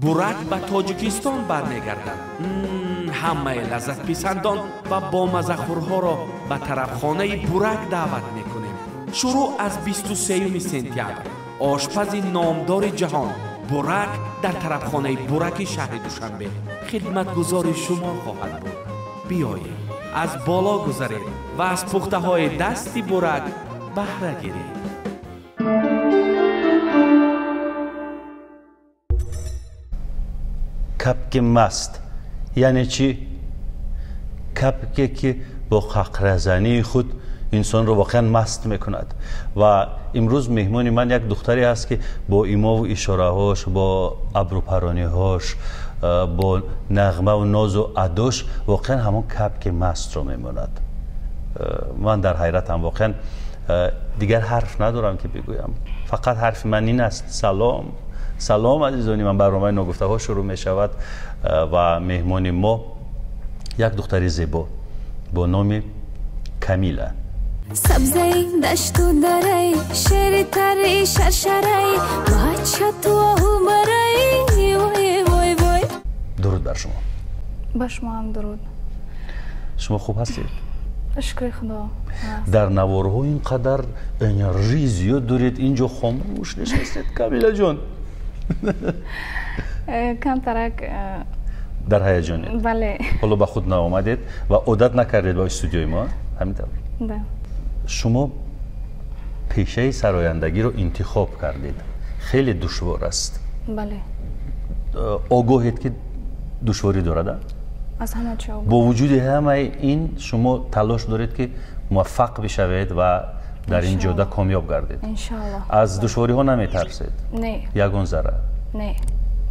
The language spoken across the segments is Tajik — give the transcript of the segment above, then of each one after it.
Бурак ба Тоҷикистон бармегардад. Ҳамаи лаззатписандон ва бомаззахӯрҳоро ба тарабхонаи Бурак даъват мекунем. Шурӯъ аз 23 сентябр ошпази номдори ҷаҳон Бурак дар тарабхонаи Бураки шаҳри Душанбе хидматгузори шумо хоҳад буд. Биёед, аз боло гузаред ва аз пухтаҳои дасти Бурак баҳра гиред. Кабки маст яъне чӣ? Кабке ки бо қақразании худ инсонро воқеан маст мекунад. Ва имрӯз меҳмони ман як духтаре аст, ки бо имову ишораҳош, бо абрӯпарониҳош, бо нағмаву нозу адош воқеан ҳамон кабки мастро мемонад. Ман дар ҳайратам, воқеан дигар ҳарф надорам ки бигӯям. Фақат ҳарфи ман ин аст: салом. Салом, азизони ман, барномаи ногуфтаҳо шурӯъ мешавад ва меҳмони мо як духтари зебо бо номи Камила. Сабзаи дашту дарай, шери тари шаршарай, бача ту оҳу барай, вой вой вой. Дуруд бар шумо. Ба шумо ҳам дуруд. Шумо хуб ҳастед? Шукри Худо. Дар наворҳо ин қадар энержӣ зиёд доред, инҷо хомӯш нишастед, Камила ҷон. Камтарак дар ҳаяҷонед. Бале. Ҳоло ба худ наомадед ва одат накардед ба студиои мо, ҳамин тавр? Да. Шумо пешаи сарояндагиро интихоб кардед. Хеле душвор аст. Бале. Огоҳед ки душворӣ дорад? Аз ҳама чӣ огоҳ. Бо вуҷуди ҳамаи ин шумо талош доред ки муваффақ бишавед ва дар ин ҷода комёб гардед. Иншоаллоҳ. Аз душвориҳо наметарсед? Не. Ягон зарра? Не.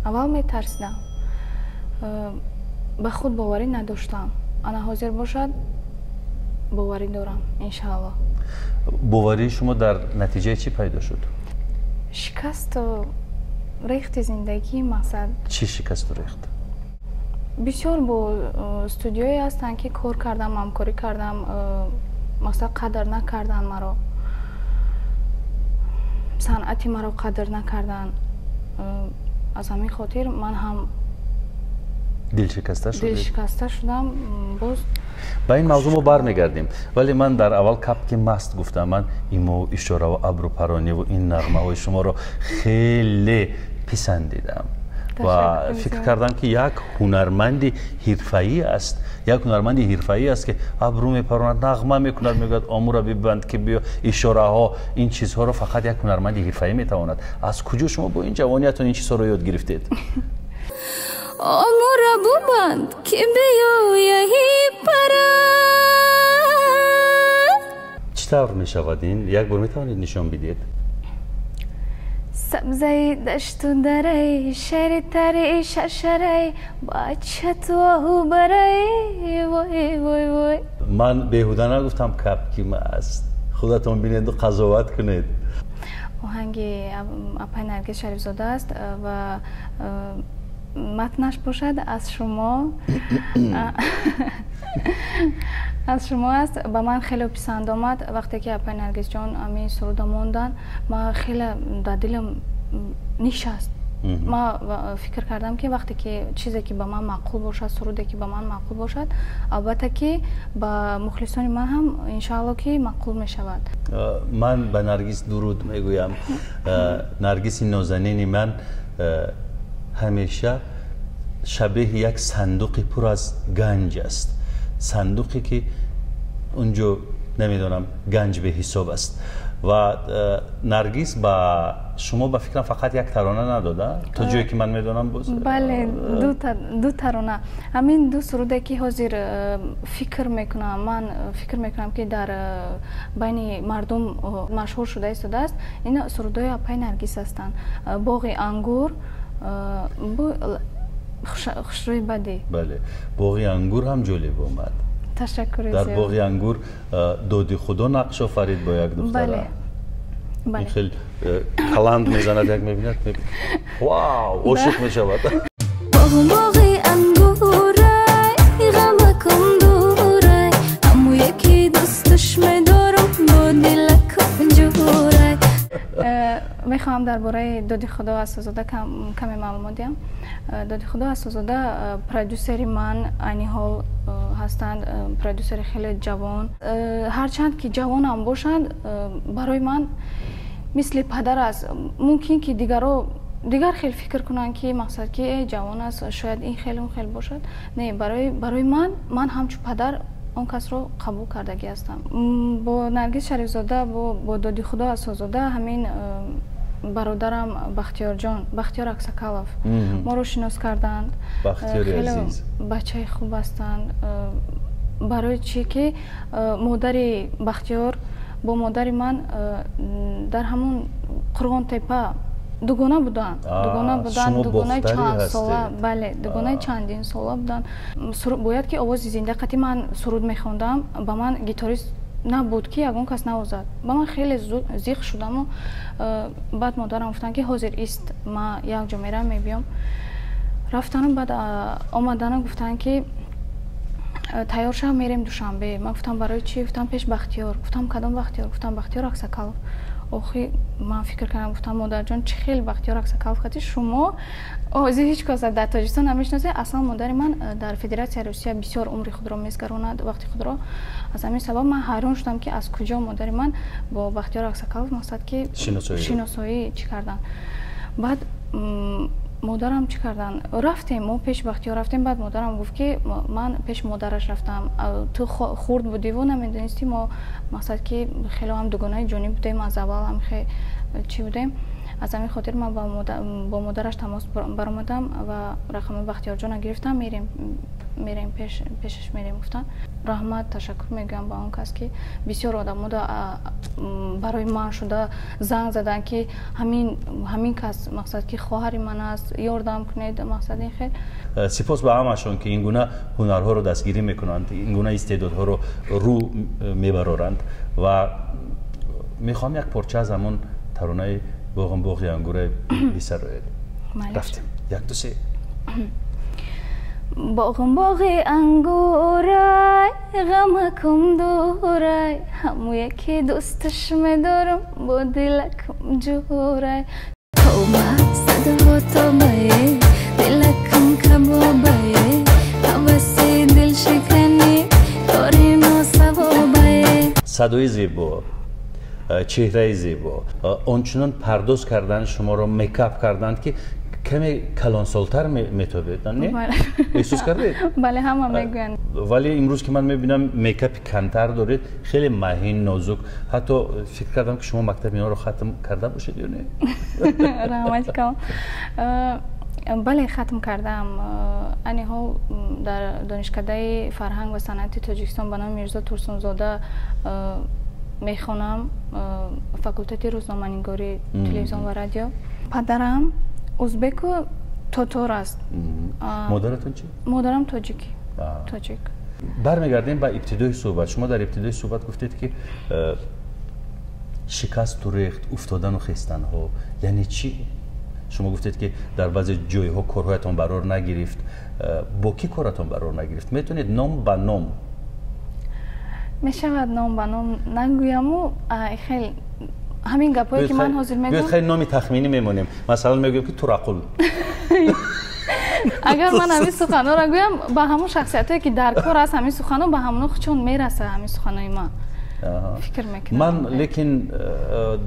Аввал метарсидам. Ба худ боварӣ надоштам. Ана ҳозир бошад, боварӣ дорам, иншоаллоҳ. Боварии шумо дар натиҷаи чӣ пайдо шуд? Шикасту рехти зиндагӣ, мақсад. Чӣ шикасту рехт? Бисёр бо студиое ҳастанд ки кор кардам, ҳамкорӣ кардам, мақсад қадр накарданд маро, санъати маро қадр накарданд. Аз ҳамин хотир ман ҳам дилшикаста шудед? Дилшикаста шудам. Боз ба ин мавзӯъ мо бармегардем, вале ман дар аввал кабки маст гуфтам. Ман имову ишораву абрӯпарониву ин нағмаҳои шуморо хеле писандидам ва фикр кардам ки як ҳунарманди ҳирфаӣ аст, як ҳунарманди ҳирфаӣ аст ки абрӯ мепаронад, нағма мекунад, мегӯяд омура бибанд ки биё, ишораҳо, ин чизҳоро фақат як ҳунарманди ҳирфаӣ метавонад. Аз куҷо шумо бо ин ҷавониятон ин чизҳоро ёд гирифтед? Омура бубанд ки биёяи пара. Чӣ тавр мешавад ин? Як бор метавонед нишон бидиҳед? Сабзаи дашту дарай, шери тари шаршарай, бача ту оҳу барай, вой вой вой. Ман беҳуда нагуфтам кабки маст. Худатон бинеду қазоват кунед. Оҳанги апай Наргиз Шарифзода аст ва матнаш бошад аз шумо. Аз шумо аст. Ба ман хеле писанд омад вақте ки апай Наргизҷон ҳамин суруда монданд. Ман хеле дар дилам нишаст. Ман фикр кардам ки вақте ки чизе ки ба ман маъқул бошад, суруде ки ба ман маъқул бошад, албатта ки ба мухлисони ман ҳам иншоалло ки маъқул мешавад. Ман ба Наргиз дуруд мегӯям. Наргиси нозанини ман ҳамеша шабеҳи як сандуқи пур аз ганҷ аст. Сандуқе ки унҷо намедонам ганҷ беҳисоб аст. Ва Наргиз ба шумо ба фикрам фақат як тарона надода, то ҷое ки ман медонам боз. Бале, ду тарона. Ҳамин ду суруде ки ҳозир фикр мекунам, ман фикр мекунам ки дар байни мардум машҳур шуда истодааст, ин сурудҳои апай Наргиз ҳастанд. Боғи ангур, хушрӯи бадӣ. Бале, боғи ангур ҳам ҷолиб омад. Ташаккур. Дар боғи ангур доди худо нақш офарид бо як духтара. Бале. Ин хел каланд мезанад, як мебинад, вау, ошиқ мешавад. Боғи ангурай, ғамакум дурай, ҳамуе ки дӯсташ медорам, бо дилакум ҷурай. Мехоҳам дар бораи Доди Худо Асозода каме маълумот диҳам. Доди Худо Асозода продюсери ман айни ҳол ҳастанд, продюсери хеле ҷавон. Ҳарчанд ки ҷавонам бошанд, барои ман мисли падар аст. Мумкин ки дигаро дигар хел фикр кунанд, ки мақсад ки ҷавон аст, шояд ин хел, он хел бошад. Не, барои ман ҳамчун падар он касро қабул кардагӣ ҳастам. Бо Наргиз Шарифзода, бо Доди Худо Асозода ҳамин бародарам Бахтиёрҷон, Бахтиёр Аксакалов моро шинос карданд. Бахтиёри азиз. Бачаи хуб ҳастанд. Барои чӣ ки модари Бахтиёр бо модари ман дар ҳамон Қурғонтепа дугона буданд, дугона буданд, дугонаи чанд сола, бале, дугонаи чандин сола буданд. Бояд ки овози зинда қати ман суруд мехондам, ба ман гитарист набуд ки ягон кас навозад. Ба ман хеле зиқ шудаму баъд модарам гуфтанд, ки ҳозир ист, ма як ҷо мерам, мебиём. Рафтану баъд омадану гуфтанд, ки тайёр шав, мерем Душанбе. Ман гуфтам, барои чӣ? Гуфтам, пеш Бахтиёр. Гуфтам, кадом Бахтиёр? Гуфтам, Бахтиёр Аксакалов. Охи, ман фикр кардам, гуфтам, модарҷон, чӣ хел Бахтиёр Аксакалов хати шумо ҳозир ҳеҷ кас дар Тоҷикистон намешиносед. Аслан модари ман дар Федератсияи Русия бисёр умри худро мезгаронад, вақти худро. Аз ҳамин сабаб ман ҳайрон шудам, ки аз куҷо модари ман бо Бахтиёр Аксакалов мақсад ки шиносоӣ чӣ карданд. Баъд модарам чӣ карданд, рафтем, мо пеш Бахтиёр рафтем. Баъд модарам гуфт, ки ман пеш модараш рафтам, ту хурд будиву намедонисти, мо мақсад ки хеле ҳам дугонаи ҷонӣ будем, аз аввал ҳам хе чӣ будем. Аз ҳамин хотир ман бо модараш тамос баромадам ва рақами Бахтиёрҷона гирифтам. Мерем, пешаш мерем, гуфтанд. Раҳмат, ташаккур мегӯям ба он кас, ки бисёр одамо барои ман шуда занг заданд, ки ҳамин кас мақсад ки хоҳари ман аст, ёрдам кунед, мақсад ин хел. Сипос ба ҳамашон, ки ин гуна ҳунарҳоро дастгирӣ мекунанд, ин гуна истеъдодҳоро рӯ мебароранд. Ва мехоҳам як порча аз ҳамон таронаи «Боғам боғи ангура» бисароед. Рафтем, як, ду, се. Боғам боғи ангурай, ғамакум дурай, ҳамуе ки дӯсташ медорам, бо дилакум ҷурай. Тоба, садо тобае, дилакум кабобае, ҳаваси дилшиканӣ кори носавобае. Садои зебо, чеҳраи зебо, ончунон пардоз кардан шуморо, мейкап карданд, ки каме калонсолтар метобед, не? Эҳсос кардед? Бале, ҳама мегӯянд. Вале имрӯз ки ман мебинам, мейкапи камтар доред, хеле маҳин, нозук. Ҳатто фикр кардам, ки шумо мактаби инҳоро хатм карда бошед ё не. Раҳмати калон. Бале, хатм кардам. Айни ҳол дар Донишкадаи фарҳанг ва санъати Тоҷикистон ба номи Мирзо Турсунзода мехонам, факултети рӯзноманигорӣ, телевизион ва радио. Падарам узбеку тотор аст. Модаратон чӣ? Модарам тоҷики, тоҷик. Бармегардем ба ибтидои суҳбат. Шумо дар ибтидои суҳбат гуфтед, ки шикасту рехт, уфтодану хестанҳо яъне чӣ? Шумо гуфтед, ки дар баъзе ҷойҳо корҳоятон барор нагирифт. Бо кӣ коратон барор нагирифт? Метавонед ном ба ном? Мешавад, ном ба ном нагӯяму хел ҳамин гапҳое, ки ман ҳозир мегӯям. Биёед, хеле номи тахминӣ мемонем. Масалан, мегӯем, ки Турақул. Агар ман ҳамин суханҳоро гӯям, ба ҳамон шахсиятое, ки дар кор аст, ҳамин суханҳо ба ҳамоно чун мераса, ҳамин суханои ман, фикр мекунам. Ман лекин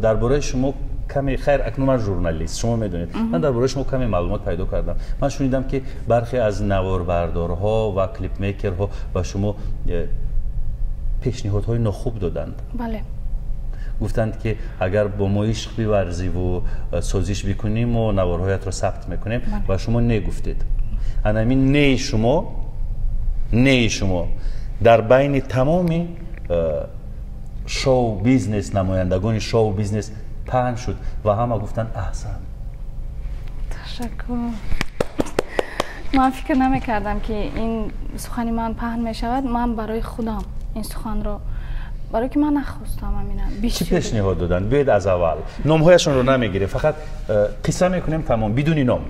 дар бораи шумо каме, хайр, акнун ман журналист, шумо медонед, ман дар бораи шумо каме маълумот пайдо кардам. Ман шунидам, ки бархе аз наворбардорҳо ва клипмейкерҳо ба шумо пешниҳодҳои нохуб доданд. Бале. Гуфтанд, ки агар бо мо ишқ биварзиву созиш бикунӣ, мо наворҳоятро сабт мекунем, ва шумо не гуфтед. Анамин неи шумо, неи шумо дар байни тамоми шоу бизнес, намояндагони шоу бизнес паҳн шуд ва ҳама гуфтанд, аҳсан. Ташаккур. Ман фикр намекардам, ки ин сухани ман паҳн мешавад. Ман барои худам ин суханро, барое ки ман нахостам амина. Чӣ пешниҳод доданд? Биёед, аз аввал, номҳояшонро намегирем, фақат қисса мекунем, тамом, бидуни ном.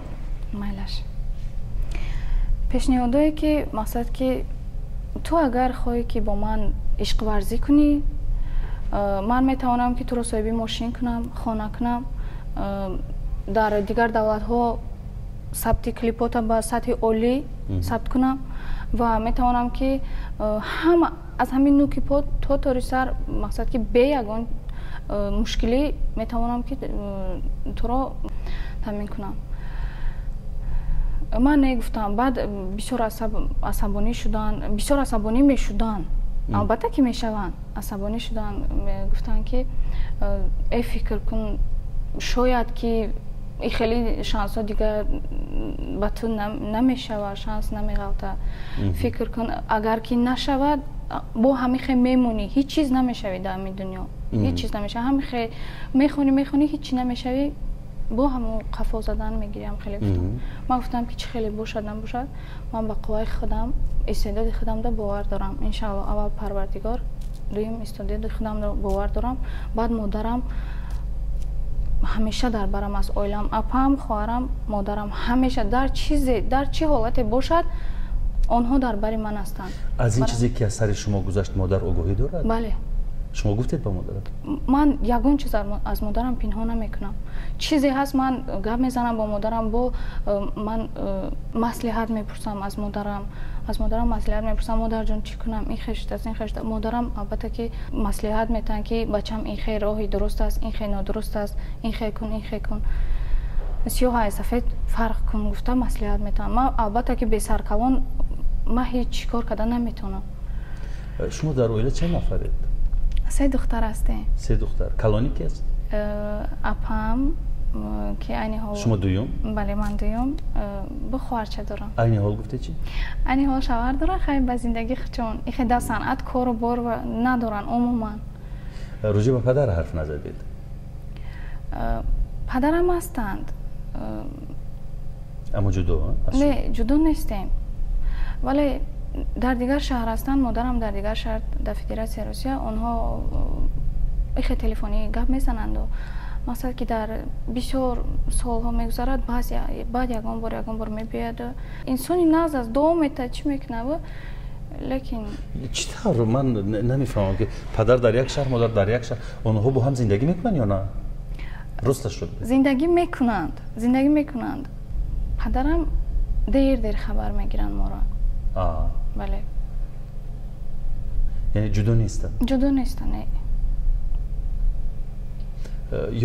Майлаш. Пешниҳодое, ки мақсад ки ту агар хоҳӣ, ки бо ман ишқварзӣ кунӣ, ман метавонам, ки туро соҳиби мошин кунам, хона кунам. Дар дигар давлатҳо сабти клипота ба сатҳи олӣ сабт кунам ва метавонам ки ҳама аз ҳамин нуки по то тори сар, мақсад ки бе ягон мушкилӣ метавонам ки туро таъмин кунам. Ман негуфтам, баъд бисёр асабонӣ шуданд, бисёр асабонӣ мешуданд. Албатта ки мешаванд, асабонӣ шуданд, гуфтанд ки э фикр кун, шояд ки хеле шансҳо дигар ба ту намешавад, шанс намеғалта. Фикр кун, агар ки нашавад, бо ҳамихе мемонӣ, ҳеҷ чиз намешавӣ дар ҳамин дунё, ҳеҷ чиз намешавӣ. Ҳамихе мехонӣ, мехонӣ, ҳеҷ чиз намешавӣ, бо ҳамон қафо задан мегирям. Хеле гуфтам. Ман гуфтам ки чӣ хеле бошад набошад, ман ба қувваи худам, истеъдоди худамда бовар дорам. Иншаалло, аввал Парвардигор, дуюм истеъдоди худамро бовар дорам, баъд модарам ҳамеша дар барам аст, оилам, апам, хоҳарам, модарам ҳамеша дар чизе, дар чӣ ҳолате бошад, онҳо дар бари ман ҳастанд. Аз ин чизе ки аз сари шумо гузашт, модар огоҳӣ дорад? Бале. Шумо гуфтед ба модарат? Ман ягон чиз аз модарам пинҳон намекунам. Чизе ҳаст, ман гап мезанам бо модарам, бо ман маслиҳат мепурсам аз модарам, аз модарам маслиҳат мепурсам, модарҷон чӣ кунам, ин хел шудааст, ин хел шудааст. Модарам албатта ки маслиҳат метаҳанд ки бачам ин хел роҳи дуруст аст, ин хел нодуруст аст, ин хел кун, ин хел кун, сиёҳ сафед фарқ кун гуфта маслиҳат метаҳанд. Ман албатта ки бесаркалон ман ҳеҷ чӣ кор карда наметавонам. Шумо дар оила чанд нафаред? Се духтар ҳастем. Се духтар. Калонӣ ки аст? Апам ки айни ҳол. Шумо дуюм? Бале, ман дуюм. Бу хоҳарча дорам. Айни ҳол гуфте чӣ? Айни ҳол шавҳар дорам, хай ба зиндагӣ чун ихе дар санъат кору бор надоранд умуман. Роҷеъ ба падар ҳарф назадед? Падарам ҳастанд. Аммо ҷудо? Не, ҷудо нестем. Вале дар дигар шаҳр ҳастанд, модарам дар дигар шаҳр, дар Федератсияи Русия, онҳо ихе телефонӣ гап мезананду мақсад ки дар бисёр солҳо мегузарад, баъд ягон бор ягон бор мебиёяду инсони нағз аст, дуо метаҳад, чӣ мекунад, лекин чӣ тавр? Ман намефаҳмам ки падар дар як шаҳр, модар дар як шаҳр, онҳо бо ҳам зиндагӣ мекунанд ё на? Росташ шуд. Зиндагӣ мекунанд, зиндагӣ мекунанд. Падарам дер дер хабар мегиранд моро. Бале. Яъне ҷудо нестанд? Ҷудо нестанд, не.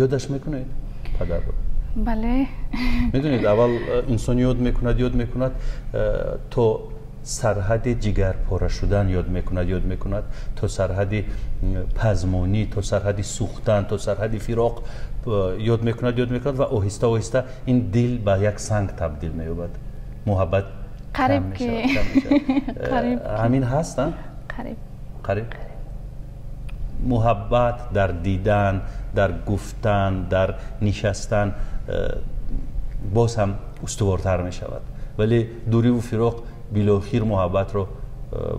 Ёдаш мекунед падарро? Бале. Медонед, аввал инсон ёд мекунад, ёд мекунад, то сарҳади ҷигарпора шудан ёд мекунад, ёд мекунад, то сарҳади пазмонӣ, то сарҳади сӯхтан, то сарҳади фироқ ёд мекунад, ёд мекунад ва оҳиста оҳиста ин дил ба як санг табдил меёбад. Муҳаббат қариб ки ҳамин ҳаст, қариб қариб муҳаббат дар дидан, дар гуфтан, дар нишастан боз ҳам устувортар мешавад, вале дуриву фироқ билохир муҳаббатро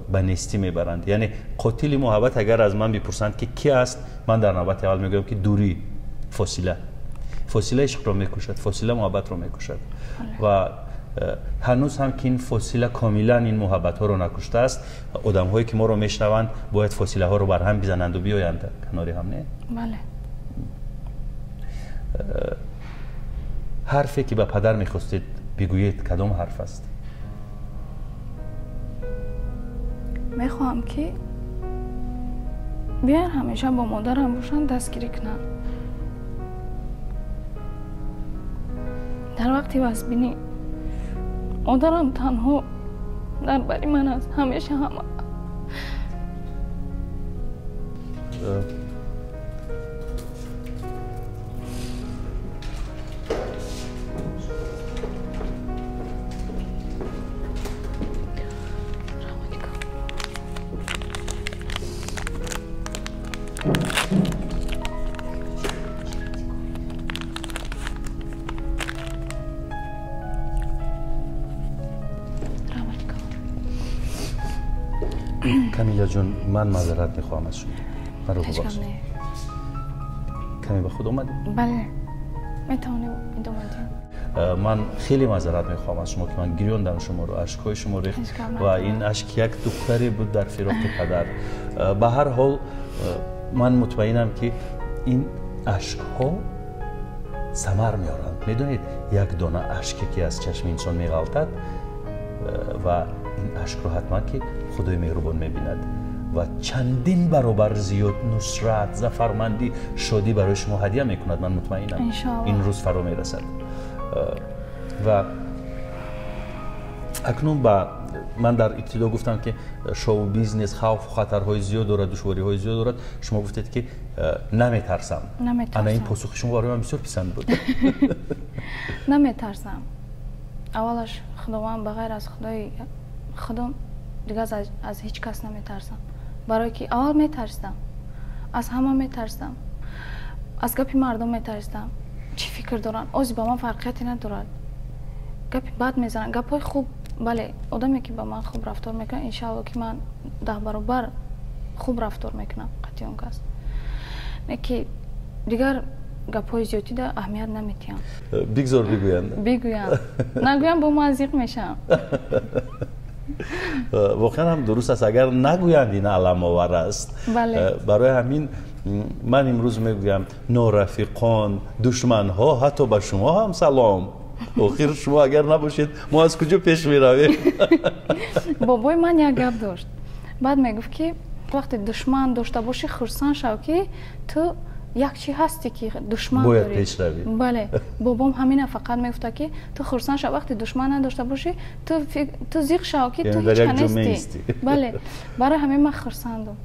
ба нестӣ мебаранд. Яъне қотили муҳаббат агар аз ман бипурсанд ки ки аст, ман дар навбати аввал мегӯям ки дурӣ, фосила, фосила ишқро мекушад, фосила муҳаббатро мекушад ва ҳанӯз ҳам ки ин фосила комилан ин муҳаббатҳоро накуштааст, одамҳое ки моро мешнаванд бояд фосилаҳоро бар ҳам бизананду биёянд канори ҳам, не? Бале. Ҳарфе ки ба падар мехостед бигӯед кадом ҳарф аст? Мехоҳам ки биёянд ҳамеша бо модарам бошанд, дастгирӣ кунанд. Дар вақти вазбинӣ модарам танҳо дар бари ман аст, ҳамеша ҳама. Камила ҷон, ман маъзарат мехоҳам аз шумо. Маро бубахшед. Каме ба худ омадед? Бале, метавонем идома диҳем. Ман хеле маъзарат мехоҳам аз шумо ки ман гирёндам шуморо, ашкҳои шумо рехт ва ин ашк як духтаре буд дар фироқи падар. Ба ҳар ҳол ман мутмаинам ки ин ашкҳо Самар меоранд. Медонед, як дона ашке ки аз чашми инсон меғалтад ва ин ашкро ҳатман ки Худои меҳрубон мебинад ва чандин баробар зиёд нусрат, зафармандӣ, шодӣ барои шумо ҳадия мекунад. Ман мутмаинам, ин рӯз фаро мерасад. Ва акнун ба ман дар ибтидо гуфтам ки шоу-бизнес хавфу хатарҳои зиёд дорад, душвориҳои зиёд дорад. Шумо гуфтед ки наметарсам. Ана ин посухи шумо барои ман бисёр писанд буд. Наметарсам. Аввалаш Худованд, ба ғайр аз Худои худам дигар аз ҳеҷ кас наметарсам. Барое ки аввал метарсидам, аз ҳама метарсидам, аз гапи мардум метарсидам, чӣ фикр доранд. Ози ба ман фарқияте надорад. Гапи бад мезананд, гапҳои хуб, бале, одаме ки ба ман хуб рафтор мекунад, иншаалло ки ман 10 баробар хуб рафтор мекунам қатъи он кас. Не ки дигар гапҳои зиёдида аҳамият наметиҳам. Бигзор бигӯянд. Бигӯянд. Нагӯям, бо ман зиқ мешавам. Воқеан ҳам дуруст аст, агар нагӯянд ин аламовар аст. Барои ҳамин ман имрӯз мегӯям норафиқон, душманҳо, ҳатто ба шумо ҳам салом. Охир шумо агар набошед, мо аз куҷо пеш меравем? Бобои ман як гап дошт. Баъд мегуфт ки вақте душман дошта бошӣ, хурсанд шав ки ту як чӣ ҳастӣ ки душман дорӣ. Бояд пеш равӣ. Бале, бобом ҳамина фақат мегуфта ки ту хурсанд шав, вақте душман надошта бошӣ, ту зиқ шав ки ту ҳеҷ ка нестӣ. Бале, барои ҳамин ман хурсандум.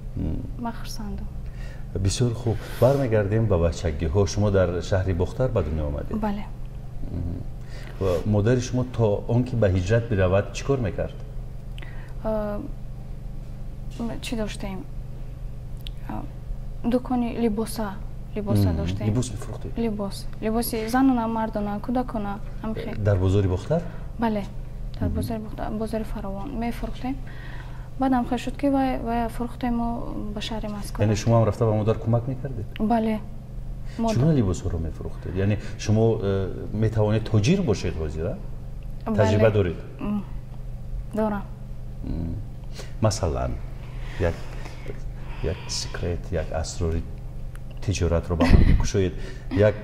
Ман хурсандум. Бисёр хуб. Бармегардем ба бачагиҳо. Шумо дар шаҳри Бохтар ба дунё омадед? Бале. Модари шумо то он ки ба ҳиҷрат биравад чӣ кор мекард? Чӣ доштем? Дукони либоса, либоса доштем. Либос мефурӯхтед? Либос. Либоси занона, мардона, кӯдакона, ҳамхел. Дар бозори Бохтар? Бале, дар бозори Бохтар, бозори Фаровон мефурӯхтем. Баъд ҳам хел шуд ки вай фурӯхтему ба шаҳри Москва. Яъне шумо ҳам рафта ба модар кӯмак мекардед? Бале. Чӣ гуна либосҳоро мефурӯхтед? Яъне шумо метавонед тоҷир бошед ҳозир, таҷриба доред? Дорам. Масалан, як секрет, як асрори тиҷоратро ба ман бикушоед. Як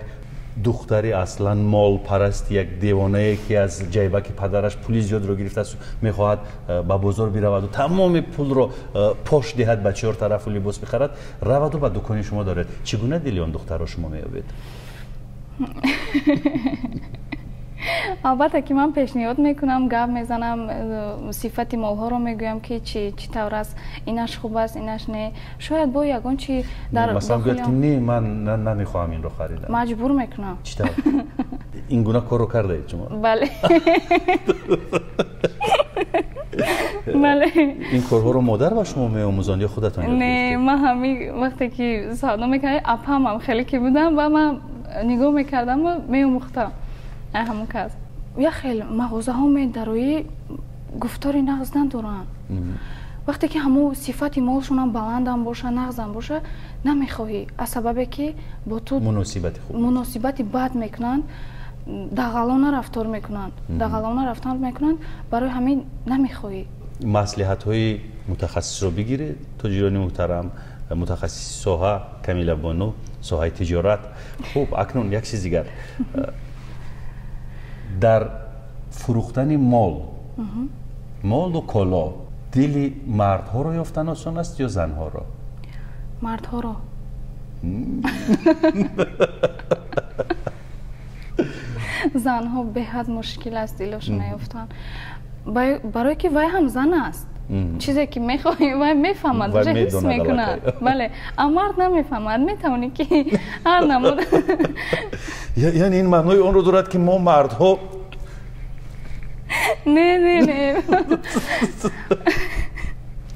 духтари аслан молпараст, як девонае ки аз ҷайбаки падараш пули зиёдро гирифтааст, мехоҳад ба бозор бираваду тамоми пулро пош диҳад ба чор тарафу либос бихарад, раваду ба дукони шумо дорад. Чӣ гуна дили он духтарро шумо меёбед? Албатта ки ман пешниҳод мекунам, гап мезанам, сифати молҳоро мегӯям ки чӣ тавр аст, инаш хуб аст, инаш не. Шояд бо ягон чи дар масалан гӯяд ки не, ман намехоҳам инро харидам. Маҷбур мекунам. Чӣ тавр? Ин гуна корро кардаед шумо? Бале. Бале. Ин корҳоро модар ба шумо меомӯзонд ё худатон ёд гирифтед? Не, ман ҳамин вақте ки савдо мекардам, апамам хеле ки будам ва ман нигоҳ мекардаму меомӯхтам. Ҳамон кас. Як хел мағозаҳо медароӣ, гуфтори нағз надоранд. Вақте ки ҳамон сифати молшонам баландам боша, нағзам боша, намехоҳӣ. Аз сабабе ки бо ту муносибати хуб, муносибати бад мекунанд, дағалона рафтор мекунанд, дағалона рафтор мекунанд, барои ҳамин намехоҳӣ. Маслиҳатҳои мутахассисро бигиред, тоҷирони муҳтарам, мутахассиси соҳа Камила Бону, соҳаи тиҷорат. Хуб, акнун як чиз дигар. Дар фурӯхтани мол, молу коло, дили мардҳоро ёфтан осон аст ё занҳоро? Мардҳоро. Занҳо беҳад мушкил аст дилошона ёфтан. Барое ки вай ҳам зан аст. Чизе ки мехоҳӣ вай мефаҳмад, уже ҳис мекунад. Бале, а мард намефаҳмад, метавонӣ ки ҳар намуд. Яъне ин маънои онро дорад ки мо мардҳо Не, не, не.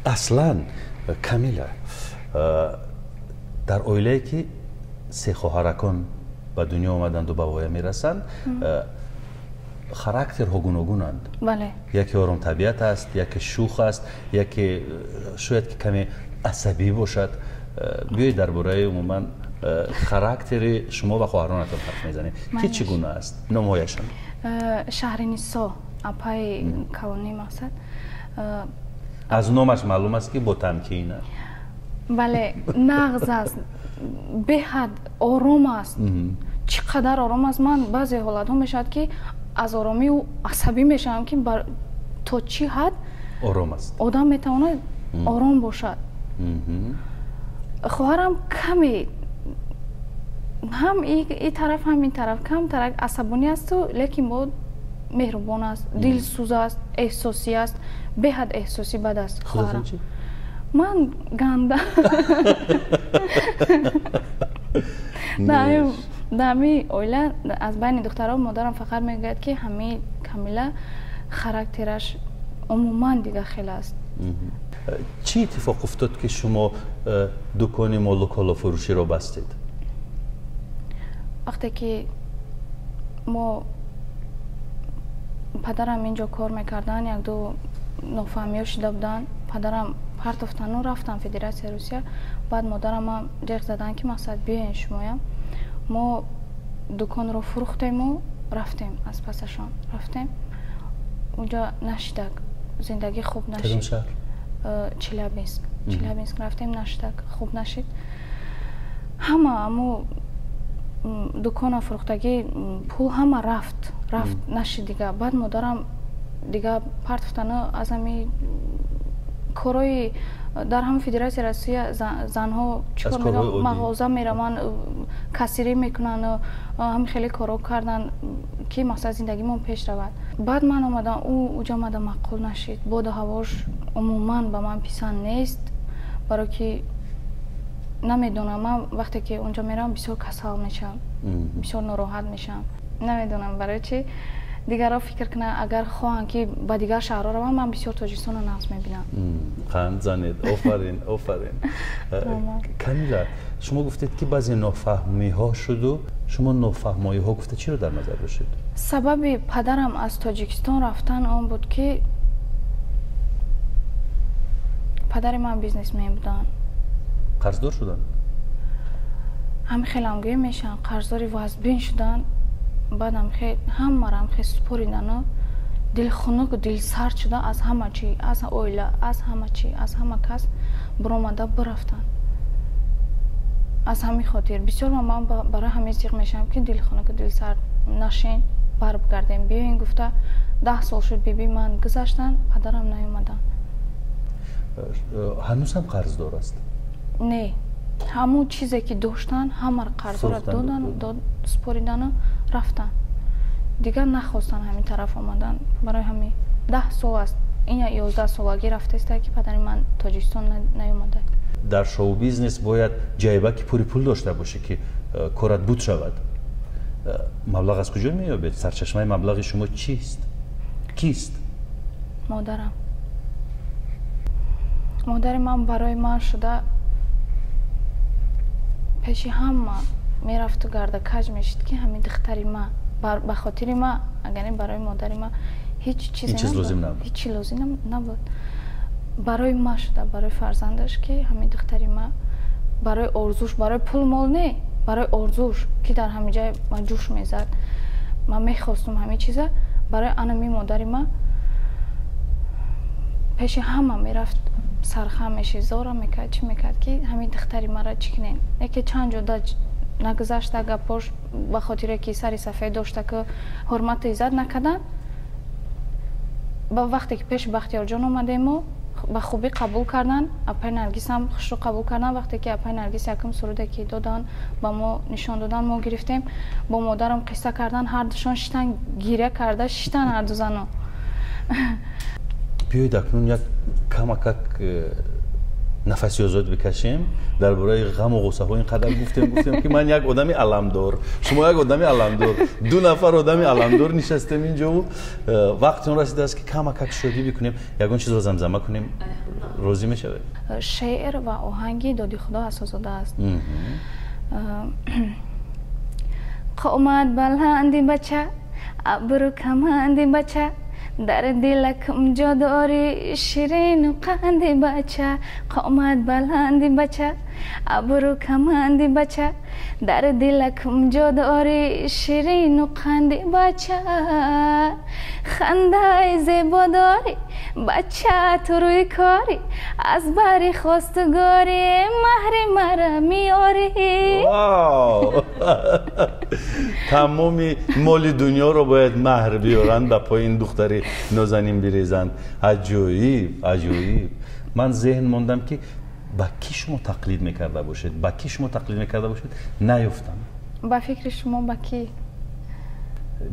Аслан Камила, дар оилае ки се хоҳаракон ба дунё омаданду ба воя мерасанд, характерҳо гуногунанд. Бале. Яке оромтабиат аст, яке шӯх аст, яке шояд ки каме асабӣ бошад. Биёед дар бораи умуман характери шумо ва хоҳаронатон ҳарф мезанем. Ки чӣ гуна аст? Номҳояшон? Шаҳринисо, апаи калонии мақсад. Аз номаш маълум аст ки бо тамкин аст. Бале, нағз аст, беҳад ором аст. Чӣ қадар ором аст. Ман баъзе ҳолатҳо мешавад, ки аз оромӣ ӯ асабӣ мешавам, ки то чӣ ҳад ором аст. Одам метавонад ором бошад. Хоҳарам каме ҳам и тараф, ҳам ин тараф камтарак асабонӣ асту, лекин бо меҳрубон аст, дилсӯз аст, эҳсосӣ аст, беҳад эҳсосӣ бад аст. Худатон чӣ? Ман ганда. Дар ҳамин оила аз байни духтарон модарам фақат мегӯяд, ки ҳамин Камила характераш умуман дигар хел аст. Чӣ иттифоқ уфтод, ки шумо дукони молу колофурӯширо бастед? Вақте ки мо падарам инҷо кор мекарданд, якду нофаҳмиҳо шида буданд. Падарам партофтану рафтан Федератсияи Русия. Баъд модарамам ҷеғ заданд, ки мақсад биёен шумоям. Мо дуконро фурӯхтему рафтем, аз пасашон рафтем. Унҷо нашидак, зиндагӣ хуб нашид. Челябинск. Челябинск рафтем, нашидак, хуб нашид. Ҳама аму дукона фурӯхтагӣ пул ҳама рафт, нашид дига. Баъд модарам дига партофтану аз ҳами корои дар ҳама Федератсияи Россия занҳо чӣ кор мекунанд? Мағоза мераванд, кассирӣ мекунанд, ҳами хеле коро карданд, ки мақсад зиндагимон пеш равад. Баъд ман омадам, ӯ уҷа омада маъқул нашид. Боду ҳавош умуман ба ман писанд нест, барое ки намедонам, ман вақте ки онҷо меравам бисёр касал мешавам, бисёр нороҳат мешавам. Намедонам барои чӣ. Дигарро фикр кунанд, агар хоҳанд, ки ба дигар шаҳрҳо раванд, ман бисёр Тоҷикистонро нағз мебинам. Қанд занед, офарин, офарин. Камила, шумо гуфтед, ки баъзе нофаҳмиҳо шуду, шумо нофаҳмоиҳо гуфта чиро дар назар доштед? Сабаби падарам аз Тоҷикистон рафтан он буд, ки падари ман бизнесмен буданд. Қарздор шуданд? Ҳами хелам гӯё мешаванд, қарздори вазбин шуданд. Баъд ҳамаро ҳамхел супоридану дилхунуку дилсард шуда аз ҳама чӣ, аз оила, аз ҳама чӣ, аз ҳама кас буромада бирафтанд. Аз ҳамин хотир бисёр ман барои ҳамин зиқ мешавам, ки дилхунуку дилсард нашин, баргардем, биёин гуфта. 10 сол шуд биби ман гузаштанд, падарам наёмаданд. Ҳанӯз ҳам қарздор аст? Не, ҳамон чизе ки доштанд, ҳамаро қарзора додан, супоридану рафтанд. Дигар нахостанд ҳамин тараф омадан. Барои ҳамин 10 сол аст, ин 11 солагӣ рафтааста, ки падари ман Тоҷикистон наёмада. Дар шоу-бизнес бояд ҷайбаки пури пул дошта бошӣ, ки корат буд шавад. Маблағ аз куҷо меёбед? Сарчашмаи маблағи шумо чист? Кист? Модарам. Модари ман барои ман шуда пеши ҳама мерафту гарда каҷ мешид, ки ҳамин духтари ма ба хотири ма, агар не барои модари ма ҳеҷ чиз лозим набуд. Ҳеҷ чи лозим набуд. Барои ма шуда, барои фарзандаш, ки ҳамин духтари ма барои орзуш, барои пул мол не, барои орзуш, ки дар ҳамин ҷай ма ҷӯш мезад. Ман мехостум ҳамин чиза, барои анами модари ма пеши ҳама мерафт, сархам мешид, зора мекард, чӣ мекард, ки ҳамин духтари мара чӣ кунем. Яке чанд ҷода нагузашта гапош, ба хотире ки сари сафед дошта, ки ҳурмату иззат накарданд. Ба вақте ки пеши Бахтиёрҷон омадем, мо ба хубӣ қабул карданд, апаи Наргисам хушрӯ қабул карданд. Вақте ки апаи Наргис якум суруде ки доданд, ба мо нишон доданд, мо гирифтем, бо модарам қисса карданд, ҳардушон шитан, гиря карда шитан ҳарду зано. Биёед акнун як камакак нафаси озод бикашем. Дар бораи ғаму ғуссаҳо ин қадар гуфтем, ки ман як одами аламдор, шумо як одами аламдор, ду нафар одами аламдор нишастем инҷову вақти он расидааст, ки камакак шодӣ бикунем, ягон чизро замзама кунем. Розӣ мешавед? Шеър ва оҳанги Доди Худо Асозода аст. Қомат баланди бача, абру каманди бача, дар дилакам ҷо дорӣ ширину қанди бача. Қомат баланди бача. Абрӯ каманди бача, дар дилакам ҷо дорӣ, ширину қанди бача. Хандаи зебо дорӣ, бача, ту рӯи корӣ, аз бари хостугорӣ маҳри мара меорӣ. Тамоми моли дунёро бояд маҳр биёранд, ба пои ин духтари нозанин бирезанд. Аҷоиб, аҷоиб. Ман зеҳн мондам, ки ба кӣ шумо тақлид мекарда бошед, ба кӣ шумо тақлид мекарда бошед, наёфтам. Ба фикри шумо, ба кӣ?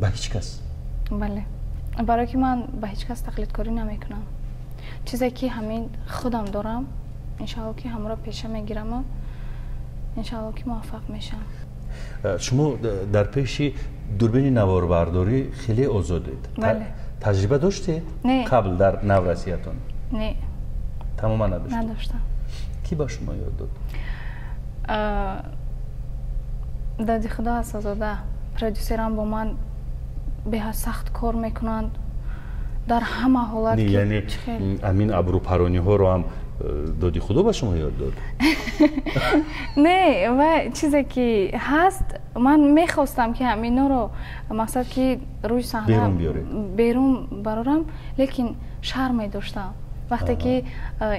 Ба ҳеҷ кас. Бале, барое ки ман ба ҳеҷ кас тақлидкорӣ намекунам. Чизе ки ҳамин худам дорам, иншаалло, ки ҳамаро пеша мегираму иншаалло, ки муваффақ мешавам. Шумо дар пеши дурбини наворбардорӣ хеле озодед. Таҷриба доштед қабл, дар наврасиятон? Не. Тамоман надоштед? Надоштам. Кӣ ба шумо ёд дод? Дади Худо Асазода, продюсерам, бо ман беҳад сахт кор мекунанд дар ҳама ҳолат. Яъне ҳамин абрӯпарониҳоро ҳам Доди Худо ба шумо ёд дод? Не, ва чизе ки ҳаст, ман мехостам, ки ҳаминоро, мақсад, ки рӯи саҳна берун барорам, лекин шарм медоштам. Вақте ки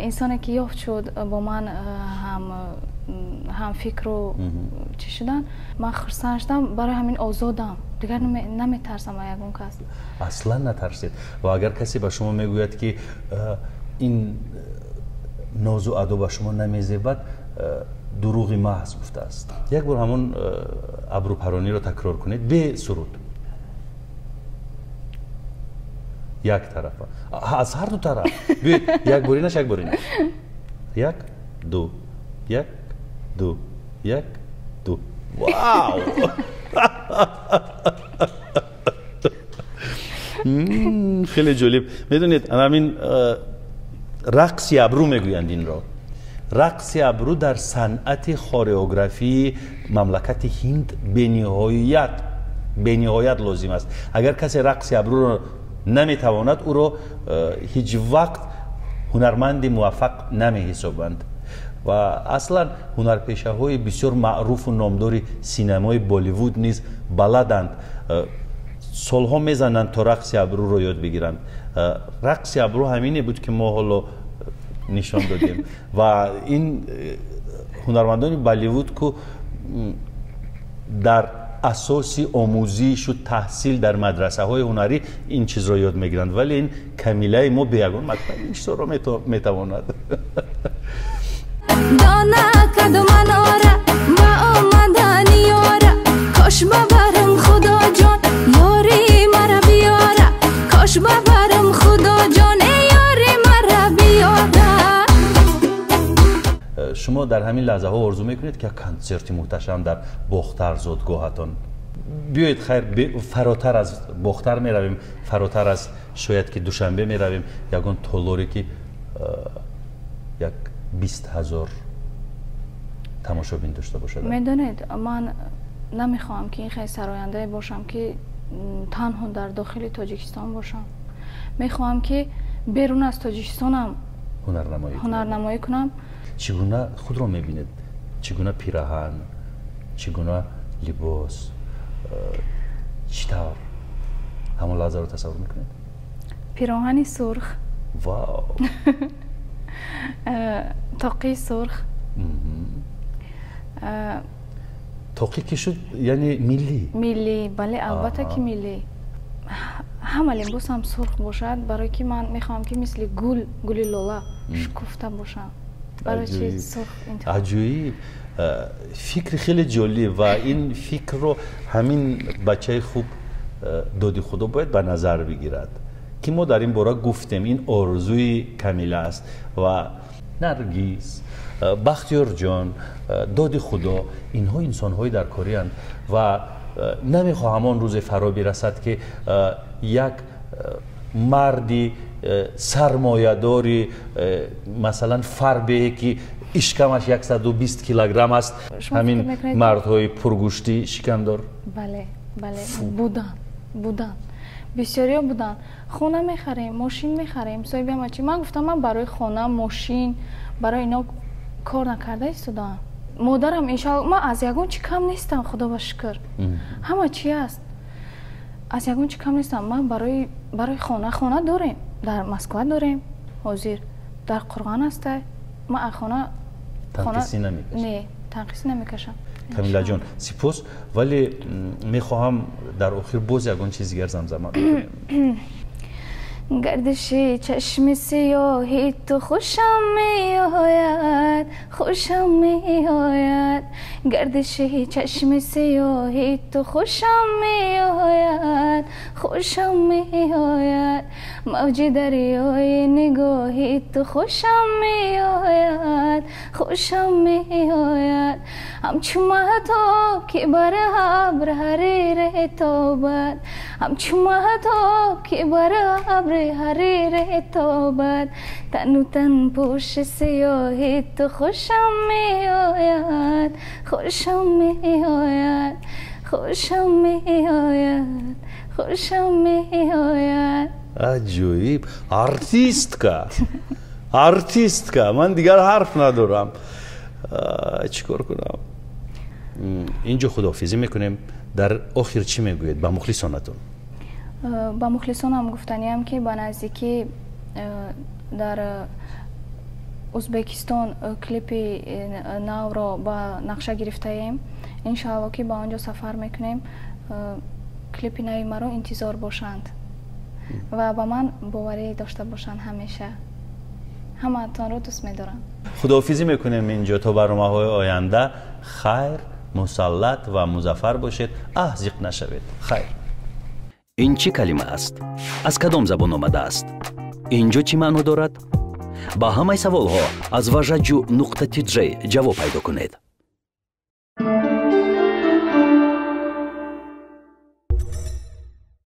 инсоне ки ёфт шуд, бо ман ҳамфикру чӣ шудан, ман хурсанд шудам. Барои ҳамин озодам, дигар наметарсам аз ягон кас. Аслан натарсед. Ва агар касе ба шумо мегӯяд, ки ин нозу адо ба шумо намезебад, дурӯғи маҳз гуфтааст. Як бор ҳамон абрӯпарониро такрор кунед бе суруд, як тарафа, аз ҳар ду тараф. Биёед, як бори наш, як бори наш. Як, ду, як, ду, як, ду. Вау! Хеле ҷолиб. Медонед, ҳамин рақси абрӯ мегӯянд инро. Рақси абрӯ дар санъати хореографии мамлакати Ҳинд бениҳоят, бениҳоят лозим аст. Агар касе рақси абрӯро наметавонад, ӯро ҳеҷ вақт ҳунарманди муваффақ намеҳисобанд. Ва аслан ҳунарпешаҳои бисёр маъруфу номдори синемои Болливуд низ баладанд, солҳо мезананд, то рақси абрӯро ёд бигиранд. Рақси абрӯ ҳамине буд, ки мо ҳоло нишон додем. Ва ин ҳунармандони Болливуд ку дар асоси омӯзишу таҳсил дар мадрасаҳои ҳунарӣ ин чизро ёд мегиранд, вале ин Камилаи мо бе ягон мактаб ин чизҳоро метавонад. Дона кадуманора ба омадани ёра, кош бабарам, Худоҷон, ёри мара биёра, кош бабарам, Худоҷон, ёри мара биёра. Шумо дар ҳамин лаҳзаҳо орзу мекунед, ки як консерти муҳташам дар Бохтар, зодгоҳатон биёед? Хайр, фаротар аз Бохтар меравем, фаротар аз шояд ки Душанбе меравем, ягон толоре, ки як 20 000 тамошобин дошта бошад. Медонед, ман намехоҳам, ки ин хел сарояндае бошам, ки танҳо дар дохили Тоҷикистон бошам. Мехоҳам, ки берун аз Тоҷикистонам ҳунарнамоӣ кунам. Чӣ гуна худро мебинед? Чӣ гуна пираҳан, чӣ гуна либос, чӣ тавр ҳамон лаҳзаро тасаввур мекунед? Пироҳани сурх. Вау! Тоқии сурх. Тоқӣ ки шуд, яъне миллӣ? Миллӣ, бале, албатта ки миллӣ. Ҳама либосам сурх бошад, барое ки ман мехоҳам, ки мисли гул, гули лола шукуфта бошам. Барои чи сурх? Аҷоиб, фикри хеле ҷолиб. Ва ин фикрро ҳамин бачаи хуб Доди Худо бояд ба назар бигирад, ки мо дар ин бора гуфтем. Ин орзуи Камила аст. Ва Наргиз, Бахтиёрҷон, Доди Худо, инҳо инсонҳои даркорианд. Ва намехоҳам он рӯзе фаро бирасад, ки як марди сармоядори, масалан, фарбее, ки ишкамаш 120 килограмм аст, ҳамин мардҳои пургӯштӣ, шикамдор. Бале, буданд, буданд, бисёриҳо буданд. Хона мехарем, мошин мехарем, соҳиби ҳама чи. Ман гуфтам, ман барои хона, мошин, барои ино Кор накарда истодаам. Модарам иншоалло, ман аз ягон чӣ кам нестам, худо ба шукр. Ҳама чӣ аст. Аз ягон чӣ кам нестам. Ман барои хона дорем. Дар Москва дорем. Ҳозир дар Қурғон ҳастай. Ман аз хона танқисӣ намекашам. Не, танқисӣ намекашам. Камилаҷон, сипос, вале мехоҳам дар охир боз ягон чиз дигар замзама бикунем. Гардиши чашми сиёҳи ту хушам меояд, хушам меояд. Гардиши чашми сиёҳи ту хушам меояд, хушам меояд. Мавҷи дарёи нигоҳи ту хушам меояд, хушам меояд. Ҳамчу маҳтоб ки бар абр ҳарире тобад, ҳамчу маҳтоб ки бар абр ҳарире тобад. Тану тан пӯши сиёҳи ту хушам меояд, хушам меояд, хушам меояд, хушам меояд. Аҷоиб! Артистка! Артистка! Ман дигар ҳарф надорам. Чӣ кор кунам? Инҷо худоҳофизӣ мекунем. Дар охир чӣ мегӯед ба мухлисонатон? Ба мухлисонам гуфтаниям, ки ба наздикӣ дар Узбекистон клипи навро ба нақша гирифтаем. Иншоалло, ки ба он ҷо сафар мекунем. Клипи нави маро интизор бошанд ва ба ман боварӣ дошта бошанд ҳамеша. Ҳамаатонро дӯст медорам. Худоҳофизӣ мекунем инҷо то барномаҳои оянда. Хайр, мусаллат ва музаффар бошед. Аҳ, зиқ нашавед. Хайр. Ин чӣ калима аст? Аз кадом забон омадааст? Ин ҷо чӣ маъно дорад? Ба ҳамаи саволҳо аз важаҷу нуқта тиҷ ҷавоб пайдо кунед.